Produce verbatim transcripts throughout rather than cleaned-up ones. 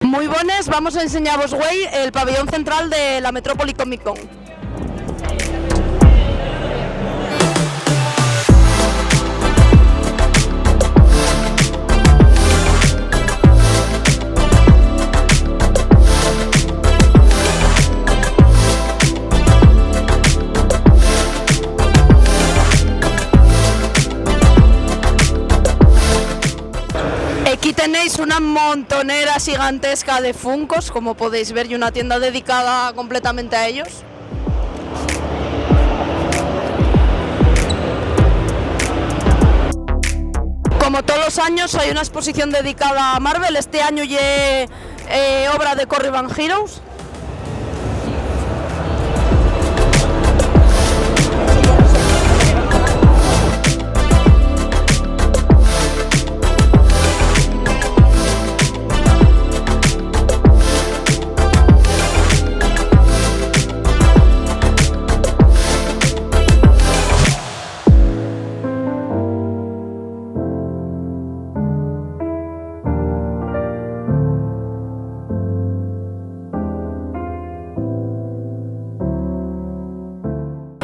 Mui bones, vamos a enseñavos güei el pabellón central de la Metrópoli Comic Con. Equí tenéis una montonera xigantesca de Funkos, como podéis ver, y una tienda dedicada completamente a ellos. Como todos los años, hay una exposición dedicada a Marvel. Este año ye, eh, obra de Corriban Heroes.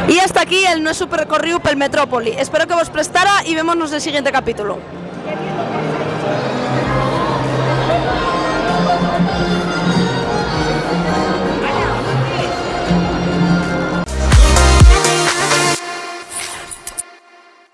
Y hasta aquí el nuesu percorríu pel Metrópoli. Espero que vos prestara y vémonos nel siguiente capítulo.